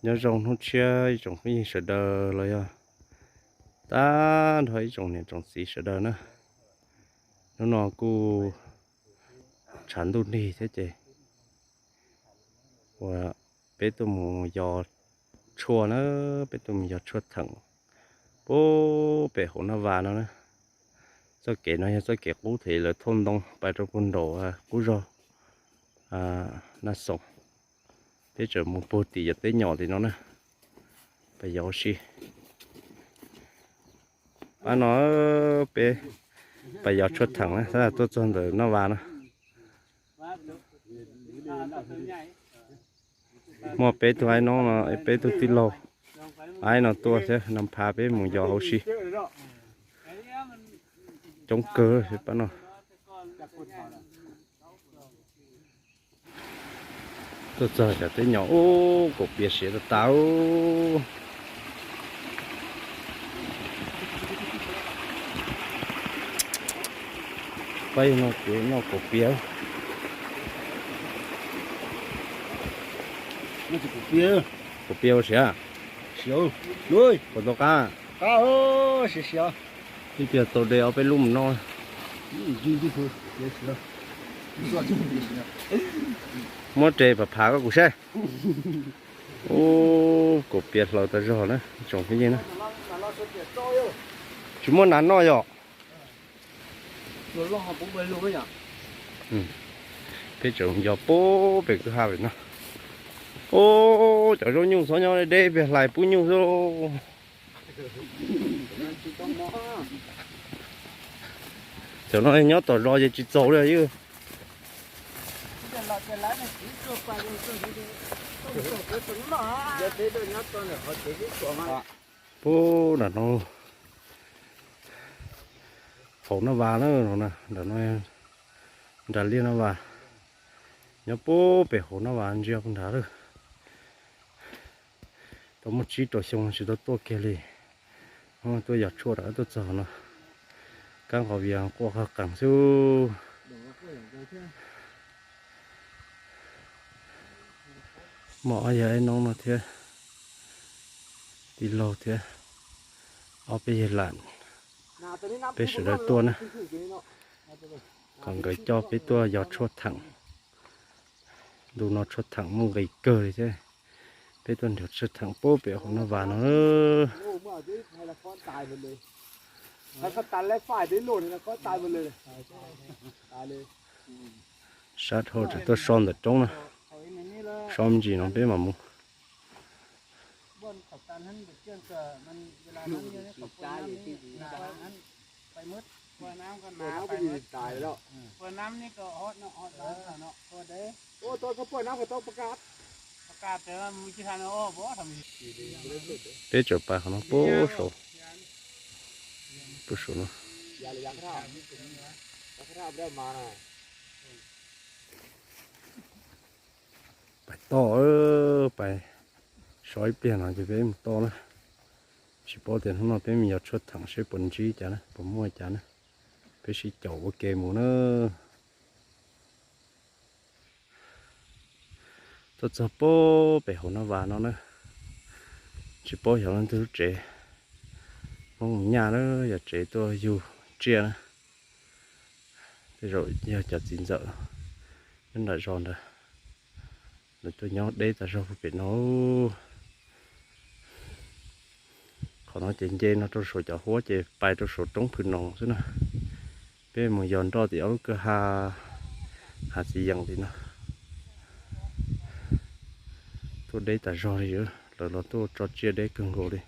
Nyob zoo hnub tshiab ib tsoom phooj ywg sawv daws los yog tag nrho ib tsoom niam tsoom txiv sawv daws na. Hnub no kuj tshav ntuj nrig thiab ces uas peb tuaj mus yos tshuaj na, peb tuaj mus yos tshuaj theem pub pem hauv Naj Vas no na. Txoj kev no yog txoj kev qub thiab lawv thauj ntoo pais rau puag nraum qub zog Naj Xoom. Peb tseem mus puag tim cov teb nyom tim no na, pais yos ua si. Pab no peb pais yos tshuaj theem na, tuaj txog ntawm Naj Vas no. Muaj peb tug aib noob no, peb tug tij laug aib no tuaj thiab no pab peb mus yos hauv si. Coob kawg pab no. Tuaj txog cov teb nyom ub, kaum pias siav tas tas. Pab no ces noj kaum pias. Kaum pias ua siav. Puas tau qab? Ib pliag tau de ob peb lub mus noj. Muab res phav phav koj kuv saib. Ub, kaum pias hlaws tas zog na tsoom phooj ywg na. Tsis muaj nas noj yom? Peb tseem yos pub pem kwj ha pem no. Ub, cov zaub nyuj txhob nyob deb deb, peb hlais pub nyuj xwb. Cov no nyob tom zos ces tsis txaus li. Pub nram no, hauv Naj Vas na, nram no, nram liaj Naj Vas, nyob pub pem hauv Naj Vas ntsia puag nrad lawm. Tau muaj tsib rau xyoo tsis tau tuaj kiag li. Tuaj yos tshuaj rov qab tuaj txog no, kab nqos vias quaj qaj qees xwb. Muaj ob yawg aib noob no thiab, tij laug thiab ob peb yawg lam, peb sawv daws tuaj na, kom nkawd coj peb tuaj yos tshuaj theem. Ntu no tshuaj theem muaj nqis kawg li thiab. Peb tuaj nrhiav tshuaj theem pub pem hauv Naj Vas no. Sab dhau tseem tuaj so ntawm roob na. So me ntsis no peb mam mus. Peb tseem pais qhov no pub saud, pub saud no. Pais toj, pais so ib pliag no ces peb mus toj na. Tsis paub tias hnub no peb mus yos tshuaj theem seb puas ntsib cas na, puas muaj cas na. Peb sib caum ua ke mus na. Tuaj txog pub pem hauv Naj Vas no na, tsis paub xyov leej twg lub tsev. Hmoob mus nyaj na, yog tsev tuaj yug tsiaj na. Tej zaum yog cov txiv ntxawm nyob nram zos ntawd, lawv tuaj nyob deb tas zog puag pem no. Qhov no ces nce no rau saum cov huab ces pais rau saum roob Phwm Noos xwb na. Peb mus yos nroj tim ob lub kwj ha, hav txiv yees tim no. Tuaj deb tas zog li, lawv los tuaj tso tsiaj deb kawg nkaus li.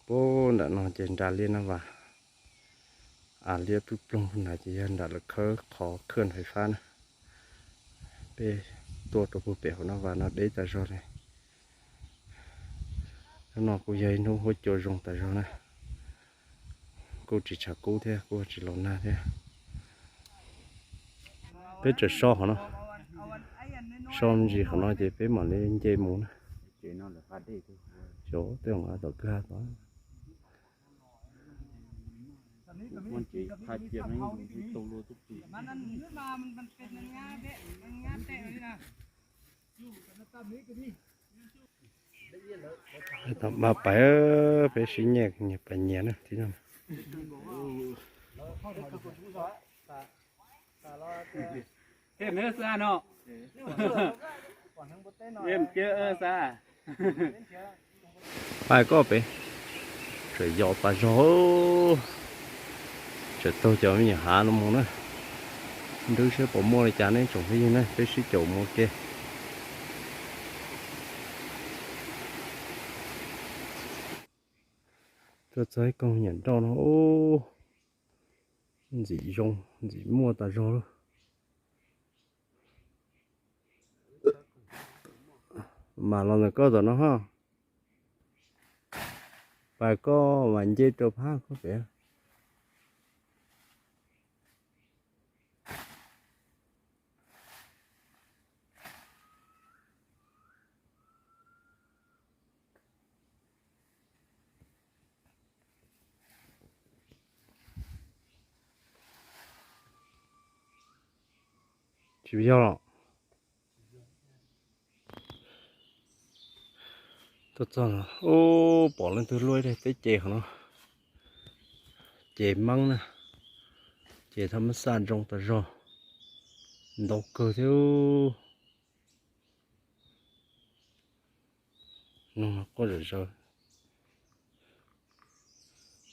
Pub nram no ces nram liaj Naj Vas, av liab pwg ploog na ces yog nram lawv khawb qhov khwj fais fab na. Peb tuaj rau puag pem hauv Naj Vas no deb tas zog li. Hnub no kuj yog ib hnub huab cua zoo tas zog na, kuj tsis tshav kub thiab kuj tsis los nag thiab. Peb tseem so qhov no, so me ntsis qhov no ces peb mam li nce mus na. Xyov tej av tom kwj ha tod. Tau npaj pais, peb sib nyiam nyias pais nyias na tib no. Pais koj pem, tseem yos tas zog, tseem taug cov me nyuam hav no mus na. Nrub saib puas muaj li cas ne tsoom phooj ywg na, peb sib caum mus ke. Tuaj txog ib koog nyuam nroj no, ntxim zoo ntxim muaj tas zog lawm. Mam los ntawm koj tom no ho. Pais koj mam nce rau phab koj pem. Tsis yog los. Tuaj txog no, ub, pom leej twg luaj ib daim teb ces qhov no. Ces meeb na, ces thaj mab xaj zoo tas zog, ntau kawg thiab. Noog quaj zom zaws.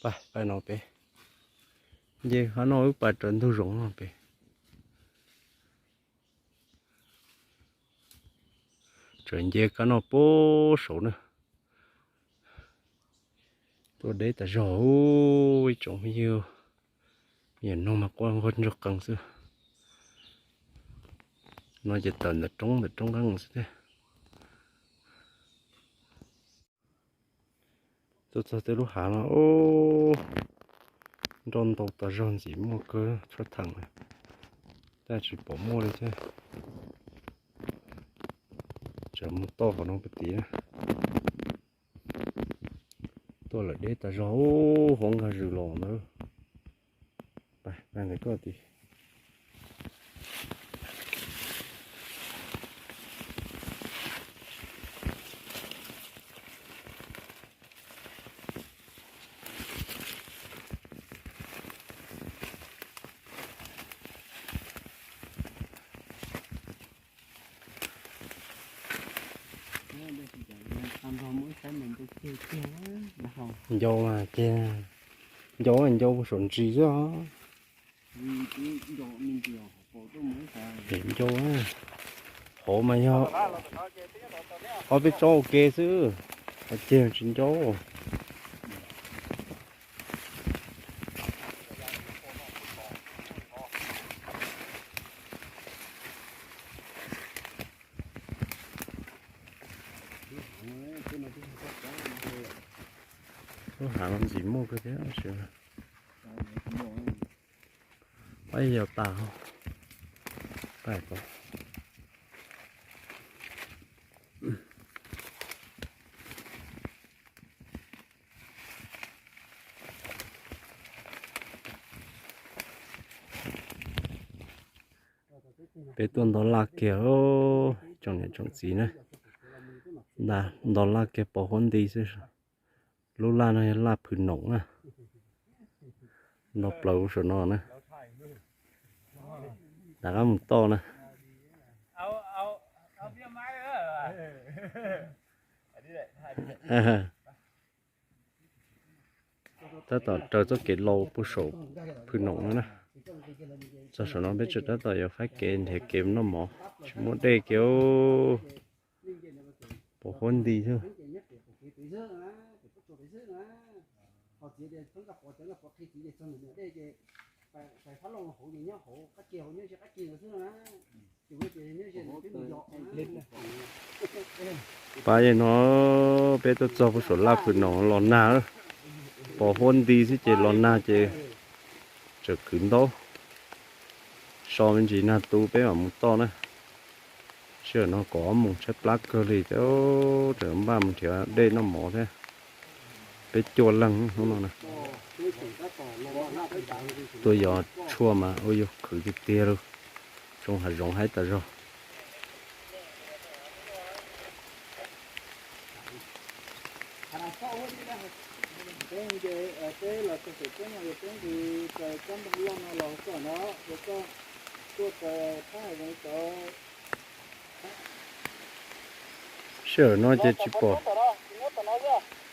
Pais, pais no pem. Nce qhov no wb pais raws ntug zoov no pem. Tseem nce kab no puag saud na. Tuaj deb tas zog ub ib tsoom phooj ywg. Yam no mas quaj nquag ntsoog qees xwb. No ces tawm ntawm roob ntawm roob qees xwb thiab. Tuaj txog tej lub hav no, nroj ntau tas zog ntxim muaj kawg tshuaj theem, tab tsis pom muaj li thiab. Tseem mus toj qhov no puag tid na. Tuaj lawm deb tas zog, huab nkag zws los ntawd. Pais ntawm koj tid. Ncau mas ceg, ncau ncau puag saum ntsis xwb os. Ncau, hauv mas yog ob peb tsob ua ke xwb, hauv ceg tsis ncau. Lub hav no ntxim muaj kawg thiab. Pab yog tas, pab tau. Peb tuaj nto laj kiag, tsoom niam tsoom txiv na, nto laj kiag pos huab nti xwb. Lub laj no yog laj phwm noom na, nto plaws saum no na, rov qab mus toj na. Tab tom raws txoj kev laus puag saum phwm noom no na. Txog saum no peb tseem tab tom yuav faib kev nrhiav kev noj mov, tsis muaj dej kiag, pos huab nti xwb. Pab yog no peb tuaj txog puag saum laj phwm noom los nag, pos huab nti xwb ces los nag ces tseem kwv ntaub, so me ntsis nag tu peb mam mus toj na. Sij hawm no kaum ob moos tshaib plab kawg li thiab, tseem npaj mus nrhiav dej noj mov thiab. Peb cuaj leeg hnub no na. Tuaj yos tshuaj mas ua yog khwv tiag tiag li, tsoo hav zoov haib tas zog. Sij hawm no ces tsis pom,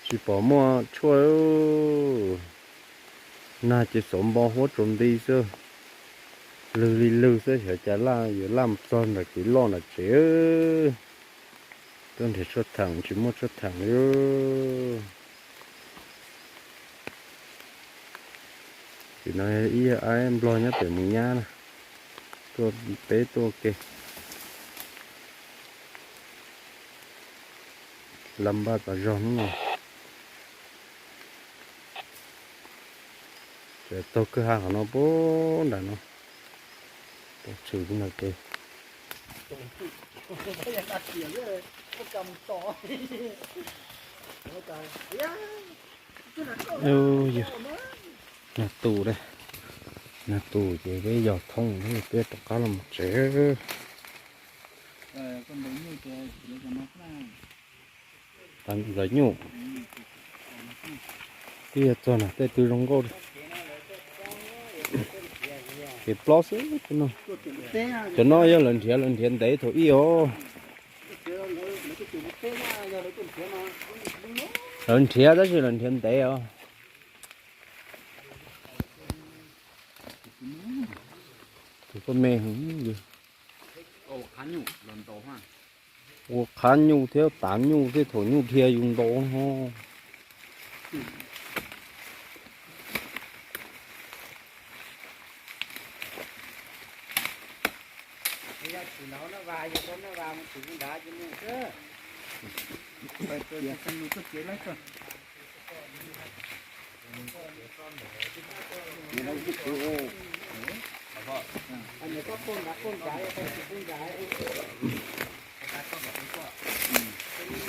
tsis pom muaj tshuaj. Nag ces xov npo huab tsaus nti xwb, lwg li lwg xwb, xyov cas laj yuav laj mus txog nram kev loj nram tsev. Tuaj nrhiav tshuaj theem tsis muaj tshuaj theem li. Tim no ib yawg aib nplog nyob pem mus nyab na, tuaj peb tuaj ke. Laj npaj tas zog hnub no. Ces taug kwj ha qhov no puag nram no, tshwm ntawm kev. Nag tu, nag tu ces peb yog thoob peb rov qab los tsev. Ntxawm nyuj, twb yog txog na tej tw zoo nkauj. Kev plob xwb no. Cov no yog lawv nrhiav, lawv nrhiav ntev thaum ub os. Lawv nrhiav tab sis lawv nrhiav ntev os. Tus koj me heev. Ua qhab nyuj thiab tav nyuj thiab thaum nyuj dhia yus ntaus no.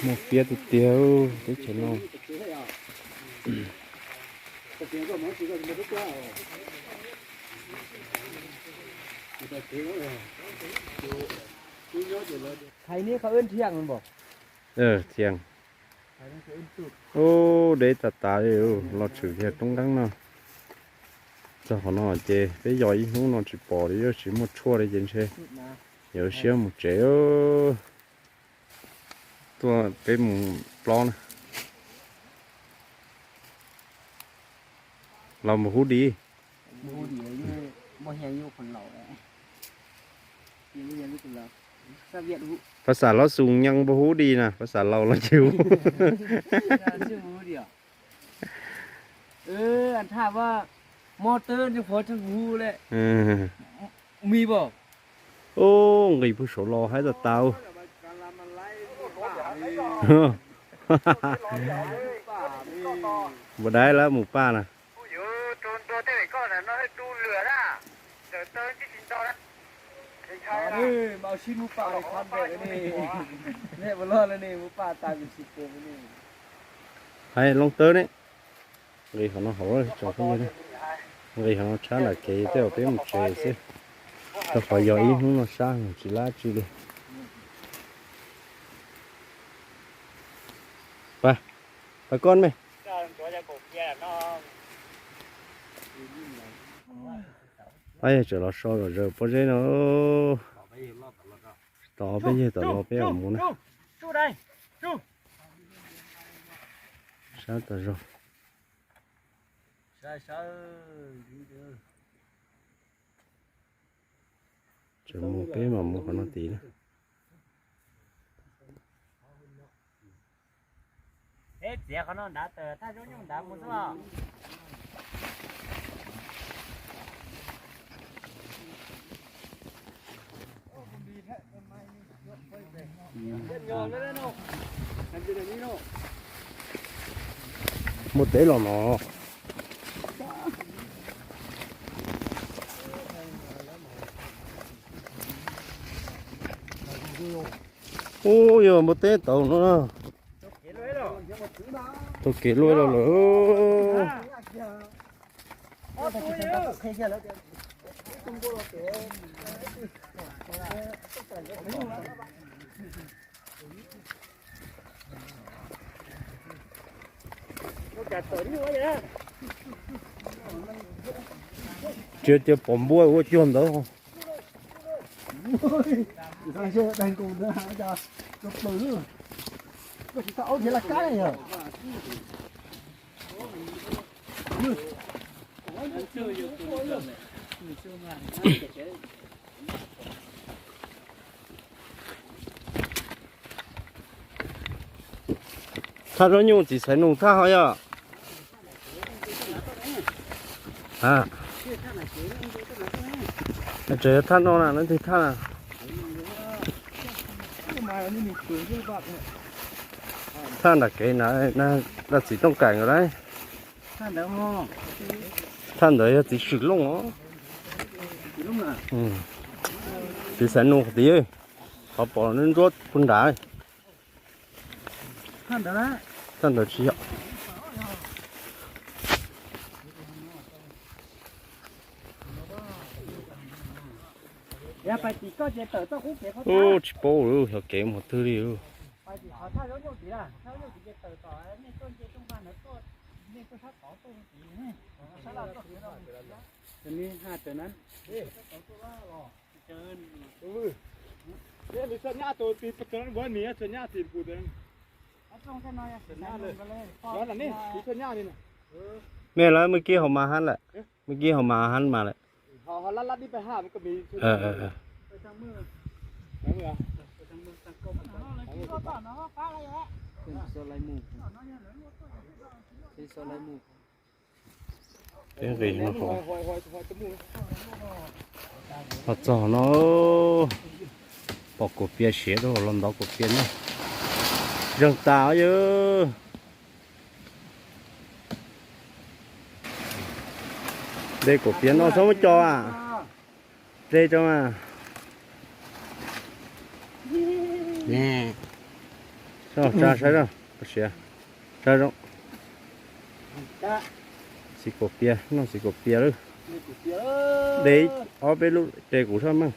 Muaj piab tiag tiag teb chaws no. Thaiv neb qhov wb nrhiav npam. Thiaj. Ub, deb tas tas li, los tshwm kiag roob nqeeb no. Txog qhov no ces peb yos ib hnub no tsis pom li, yuav tsis muaj tshuaj li ces ntshe yuav siab mus tsev. Tuaj peb mus plob na. Los mus hub di. Pab xav Laus Xus nyeej npau hub di na, pab xav Laus los tsis hub. Ub, nqis puag saud los haib tas tas. Npua daiv lawv mus paj na. Haib loob tawb ne. Nqis qhov no hauv tsoom phooj ywg, nqis qhov no tshab nram kev tej uas peb mus tsev xwb. Rau qhov yog ib hnub no sab heev tsis lab tsi li. Pab, pab koj me. Pab yog tseem los so zom zaws pob zeb no. Tod peb yawg tom los peb mus na. Sab tas zog. Tseem mus peb mam mus qhov no tid na. Peb txiav qhov no nrad tawm thaj zaub nyuj nrad mus xwb os. Npua teb los no. Ub, yog npua teb tau no. Taug kev luaj los lawm. Tsis cia pom npua ua cuag ntawd. Thaj zaub nyuj txiv xaiv nus thaj ho yog. Tseem yog thaj no na, leej twg thaj na? Thaj nram kev na, dab txiv Tooj Kaim nkawd lauj. Thaj ntawd yog txiv Swm Looj os. Txiv xaiv nus qhov tid, qhov pom ntsuab puag nrad. Thaj ntawd tsis yog. Ub, tsis paub lawm, xyov kev mus twg li lawm. Mej lawv, mej kib hauv mas hab lawm, mej kib hauv mas hab mas lawm. Peb nqis no, los txog no, pom kaum pias siav rau los ntov kaum pias no. Zeeg tas yawg. De kaum pias no txhob muab co a. De tso mas. Tsa saib, siav, tsa zoo. Xiv kaum pias, noj xiv kaum pias lawm. De ob peb lub, de kuv sab meej.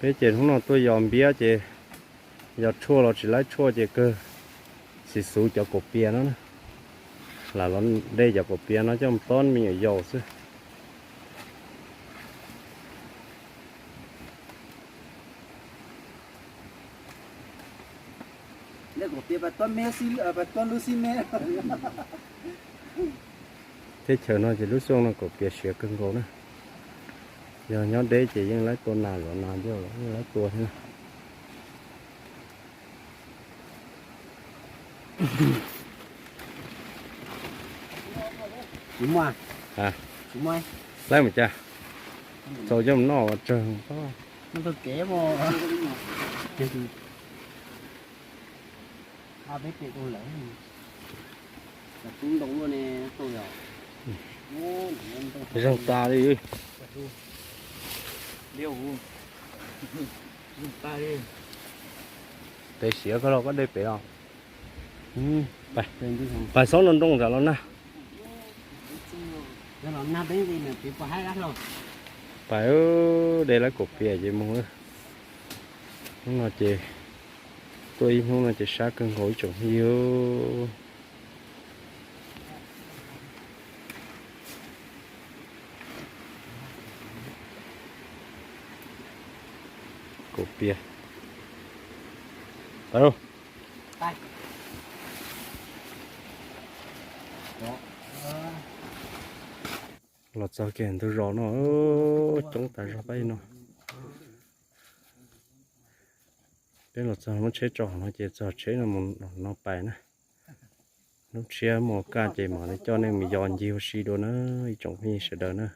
Peb ces hnub no tuaj yos npiab ces yos tshuaj los tsis laib tshuaj ces kawg xiv xuv cov kaum pias no na. Lam los de cov kaum pias no coj mus tob me nyuam yaus xwb. Teb chaws no ces lub xyoo no kaum pias siav kawg nkaus na. Yog nyob deb ces yeej laib tua nas zov nas ncauj los yeej laib tua thiab na. Laib mus cas, txaus coj mus noj tsawg. Zeeg tas li. Pem siav koj los koj de pem os. Pais xob nroo nroo tam los nag. Pais, de laib kaum pias ces mus. Hnub no ces tuaj ib hnub no ces sab kawg nkaus ib tsoom phooj ywg. Kaum pias. Los txog kiag ntug zos no, coob tas zog pab no. Peb los txog muab tsheb tso no ces txog tsheb no mus no pais na. Lub tshiab muaj kaj ces mam li coj nej mus yos ncig ua si dua na, ib tsoom phooj ywg sawv daws na.